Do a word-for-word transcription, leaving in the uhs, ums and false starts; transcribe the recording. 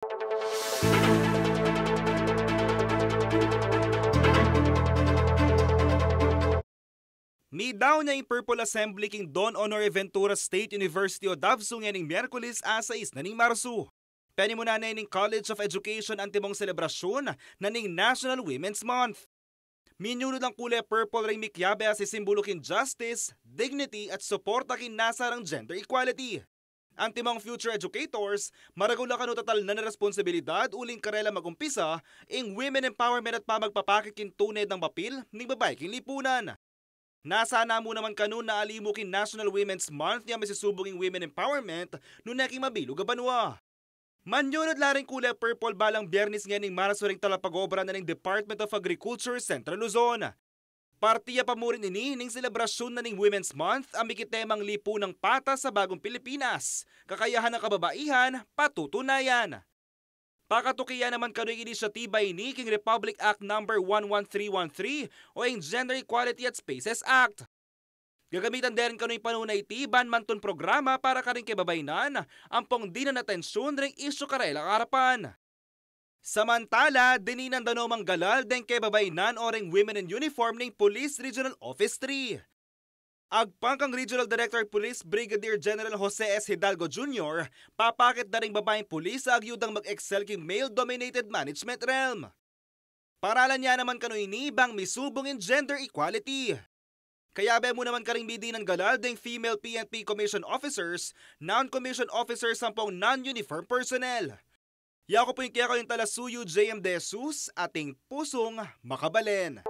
Midaun ya ing Purple Assembly king Don Honor Ventura State University o DOVSU ngening Miyerkules a sais na ning Marsu. Penimunan ne ning College of Education antimong selebrasyun na ning National Women's Month. Minyulud ang kule purple ring mikiabe a sisimbulu king justice, dignity at suporta king nasarang gender equality. Antimong future educators, maragul a kanu tatalnan a responsibilidad uling karela magumpisa ing women empowerment at pamagpapakit king tuned nang papil ning babai king lipunan. Nasa na mu naman kanu na alimu king National Women's Month ya misisubung ing women empowerment nune king mabilug a banua. Manyulud la ring kule purple balang Biyernes ngening Marsu ring talapag-obra na ning Department of Agriculture Central Luzon. Parte ya pa mu rin ini ning selebrasyun na ning Women's Month a mikitemang Lipunang Patas sa Bagong Pilipinas, Kakayahan ng Kababaihan, Patutunayan. Pakatuki ya naman kanu ing inisyatiba ini king Republic Act Number one one three one three o ing Gender Equality at Spaces Act. Gagamitan de rin kanu ing panahun a iti ban mantun programa para karing kebabaynan ampong dinan atensyun ring isyu karelang arapan. Samantala, dininan da no mang galal deng kebabaynan o ring Women in Uniform ning Police Regional Office three. Agpang kang Regional Director Police Brigadier General Jose S. Hidalgo Junior, papakit da ring babaing pulis a agyudang mag-excel king male-dominated management realm. Paralan ya naman kanu ini bang misubung ing gender equality. Kayabe mu naman karing midinan galal deng female P N P commission officers, non-commission officers ampong non-uniform personnel. Yaku pu ing kekayu ing talasuyu, J M De Jesus, ating pusung makabalen.